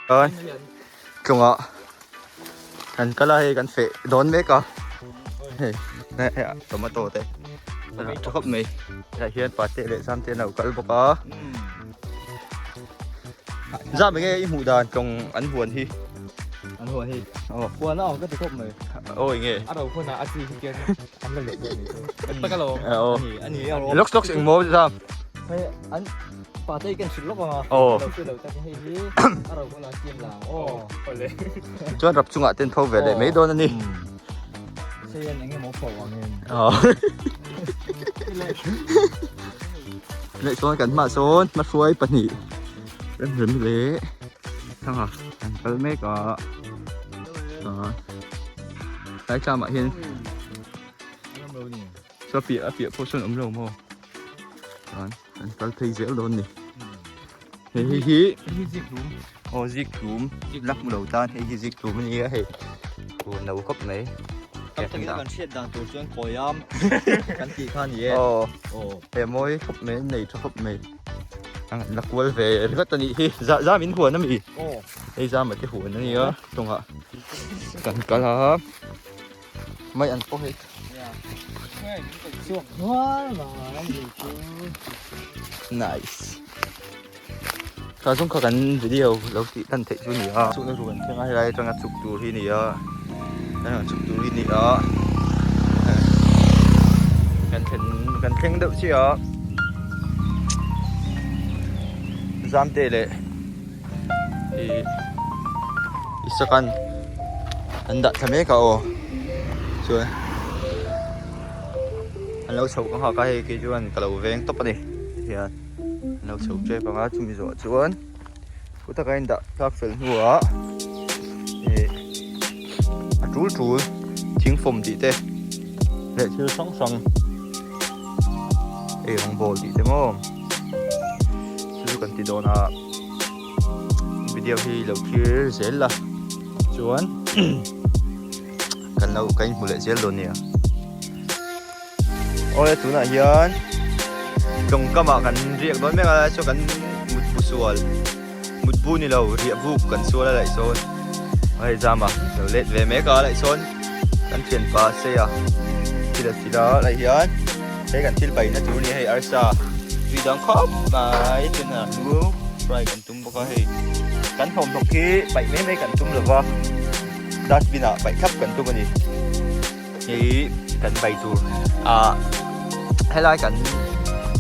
Chuan tlungah kan kal a hei kan feh dawn mek a hei hei ah tomato te a rah tha khawp mai hetah hian pate leh zam te an lo kal bawk a zam enge i hmuh dan tlawng an huan hi an huan hi aw huan a awm ka ti khawp mai aw enge a ro hunah a chi hi khian an la leh dawn ni chu tak alawm aw ani a lawks lawks engmaw zam hei an Pate kan hrilh lawk ang a. Aw. Lo hrilh lo tak hei hi a ro hunah siam la ang aw. Awle. Chuan rap chungah ten tho ve leh mai dawn a ni. Seian eng emaw pho ang em. Aw. Leh chuan kan hmah sawn hmahruai pahnih rem rem leh thanga kan kal mek a. Tlai tlamah hian chuan piah a piah pawh sawn awm lo maw. Chuan kan kal phei zel dawn ni. Hei hei hi Hei hi zik hlum. Aw zik hlum. La hmu lo tan hei hi zik hlum a ni a hei. Aw no khawp mai. Tam takin a kan hriat dan tur chuan kawiam kan tih kha a ni e. Aw. Aw. He mawi khawp mai nei tha khawp mai. Ang la kual ve ringawt a nih hi. Za za min huan a mi. Aw. Hei zama te huan a ni a tawngah kan kal a. Mai an pawh hei. Nice. Kha zawng kha kan video lo tih tan theih chu ni a. Chukna tur kan thleng a helai atanga chuk tur hi ni a. Helai chuk tur hi ni a. Kan thlen kan thleng deuh chiah a. Zamte leh ih isakan an dah thla mek a aw chuan an lo chhoh ka nghak a hei kei chuan ka lo veng tawp a ni tihian an lo chho tep ang a chumi zawh chuan thu taka in dah thlak fel hnuah ih a tul tul thing fawm tih te leh thil hrang hrang eirawng bawl tih te maw. Chu chu kan ti dawn a video hi lo thlir zel la chuan kan lo kan inhmu leh zel dawn nia awle tunah hian tlawng kamah kan riak dawn mek a chuan kan mutbu sual mutbu ni lo riah buk kan sual a laih sawn hei zama lo let ve mek a laih sawn kan thianpa seia thil a thil a laih hian hei kan thil paihna tur a ni a hei arsa tui dang khawp mai chuan a lu fry kan tum bawk a hei kan thawmhnaw khi paih mai mai kan tum lova dustbin ah paih thlap kan tum a ni hei kan bai tur ah helai kan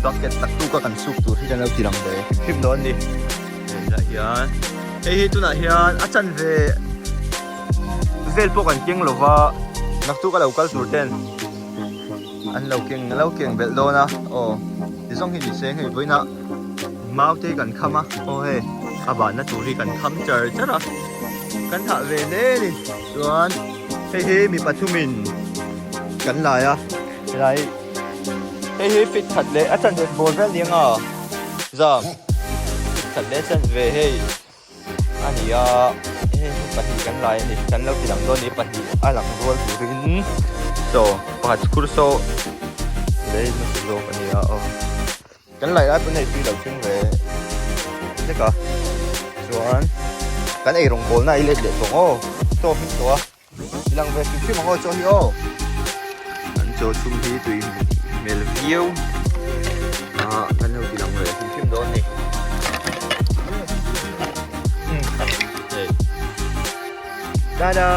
bucket tak tuk a kan suk tur hi kan lo ti lang ve hrim hrim dawn a ni hei lah hian hei hi tunah hian a chanve vel pawh kan keng lova naktuk a lo kal tur ten an lo keng lo keng belh dawn a aw ti zawng hi ni se hei vawiinah mau te kan kham a aw hei a bahna tur hi kan kham char char a kan thah ve hle a ni chuan hei hi mi pathumin kan lai a helai hei hi fit khat leh a chanve bawr vel ni anga zam fit khat leh a chanve hei. A ni a, hei hi pahnih kan lai a ni, kan lo ti lang dawn a ni, pahnih a lang rual turin chaw pakhat khur saw lei hmasa zawk a ni a aw kan lai lai pawn hei tui lo thleng ve hlek a chuan kan ei rawng bawlna a i let leh tawh ang aw chaw hming tawh a i lang ve hrim hrim ang aw chaw hi aw an chaw chhum hi tui hmel viau ah kan lo ti lang ve hrim hrim dawn a ni hei tada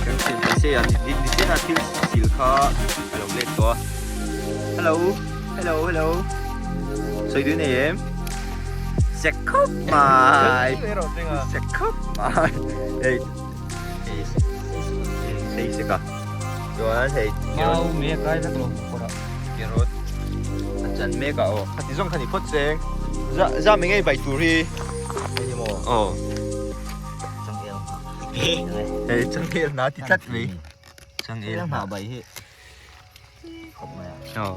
kan thil ti se a ni ni chen a thil sil kha a lo let tawh a hello hello hello sawi dun nei em. Sek khawp mai sek khawp mai hei hei sei sek a chuan hei mau me kai vek lo kawrah carrot a chan mek a aw khati zawng kha ni phawt cheng za za mi ngei bai tur hi hei maw aw changel hei changel na ti tlat mai changel hna bai hi khawp mai a. Aw.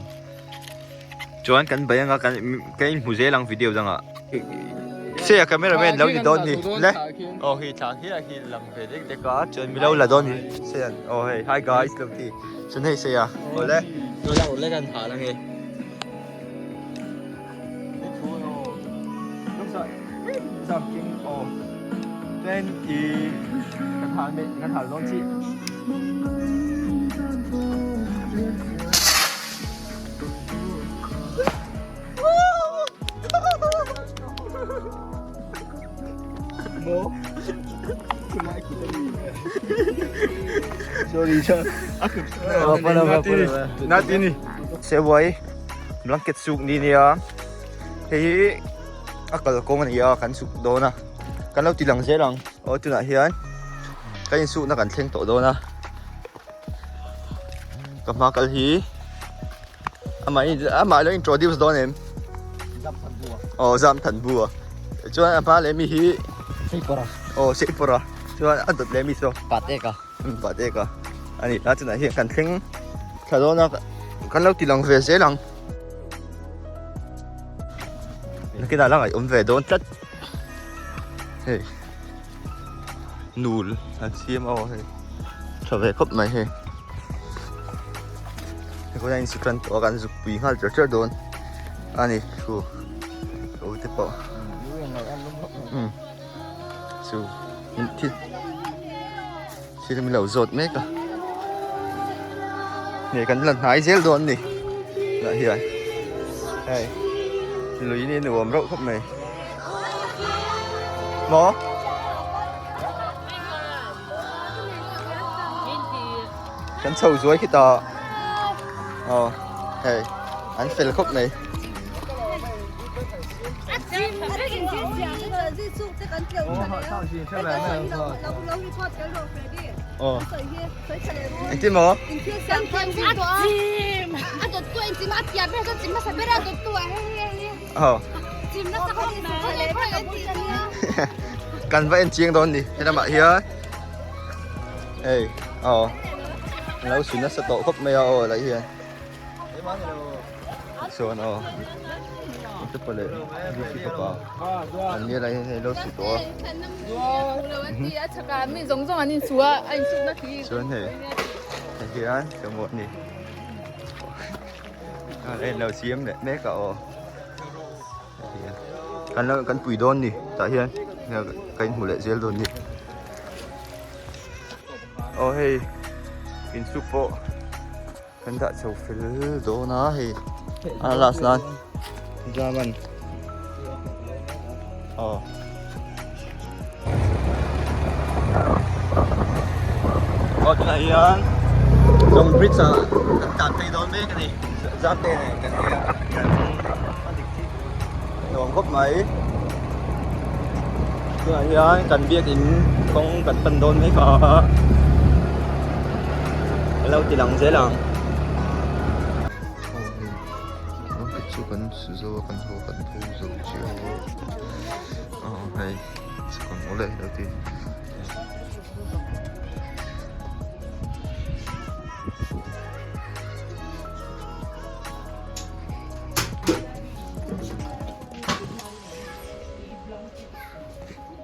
Chuan kan bai anga kan kan inhmu zel ang video dangah. Se a cameraman lo ni dawn ni le. Aw hi thla khi a hi lang ve dek dek a chuan mi lo la dawn ni. Se an aw hei hi guys lo ti. Chuan hei se a aw le. Lo la le kan hal ange. Zam king aw chuan i kan hal mek kan hal dawn chi. Sorry sir. Natini. Sewai blanket suk ni nia. Hei hi a kalkawng a ni a kan suk dawn a. Kan lo ti lang zel ang. Aw tunah hian kan insukna kan thleng tawh dawn a. Ka hma kal hi amah in amah lo introduce dawn em aw zam than bu a chuan a hma leh mi hi Seipawra aw Seipawra chuan a dawt leh mi saw Pateka Pateka ani a chunah hian kan thleng thla dawn a kan lo ti lang ve zel ang nakinah la ngaihawm ve dawn tlat hei. Nul an siam a aw hei tha ve khawp mai hei hei kawt a in su tan tawh a kan zuk pui nghal cher cher dawn a ni thu ho te pawh umm chu thil thil min lo zawt mek a hei kan la hnai zel dawn a ni tah hian hei lui ni nuam reuh khawp mai. Maw? Kan chho zuai khi ta. Aw, hei, an fel khawp mai. Aw. Engtin maw? Aw. Kan va en chiang dawn ni he lamah hian hei aw an lo su nasa tawh khawp mai a aw lai hian chuan aw te pawh leh Lucy fapa an nia lai hian hei lo su tawh a chuan hei hei hian ka hmuh a ni. A en lo siam leh mek a aw kan lo kan pui dawn ni tah hian ka inhmu leh zel dawn ni aw hei insuk pawh kan dah chho fel dawn a hei a last nan zaman aw. Aw tunah hian Long Bridge ah kan tlan phei dawn mek a ni zam te nen kan nia kan nuam khawp mai tunah hian kan biakin kawng kan pan dawn mek a ka lo ti lang zel ang. Chu kan zo a kan haw kan tho zo chiah a aw hei chhukang awle lo ti.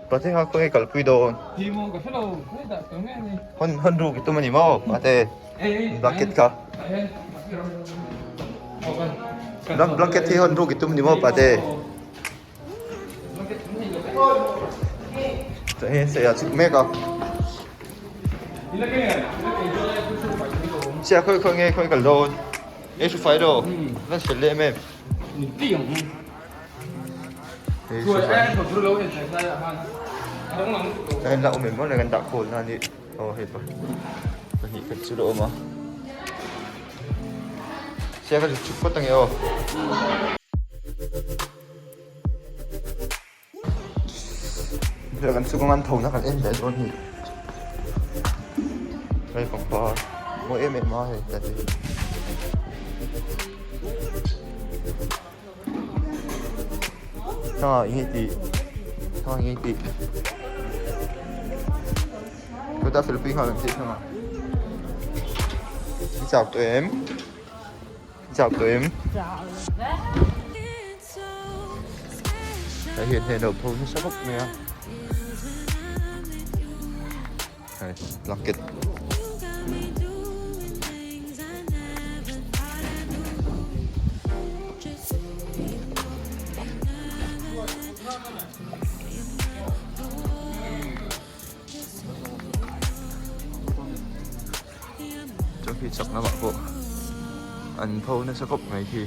Pate kha khawnge kalpui dawn? Hawn hawn ruk i tum a ni maw pate blanket kha blanket hi hawn ruk i tum a ni maw pate? Chuan hian sei a chhuk mek a. Sia khawi khawi nge khawi kal dawn. Ei hru fai lo. Van fel em em. Ei hru fai. Chuan la awm em maw kan dah khawl na ni. Aw hei pa. Pahnih khat chu la awm a. Sia ka chhuk phawt ange aw. Kan chhung an tho na kan en leh dawn hi hei pangpar mawi em em a hei tate hi thanga eng nge tih thanga eng nge tih kawtah felpui nghal ang tih thanga i chak tawh em. Chau tawh em? Hei hian hei lo pho nasa bawk mai a. Hei blanket. Khi chak lamah pawh an pho nasa khawp mai khi.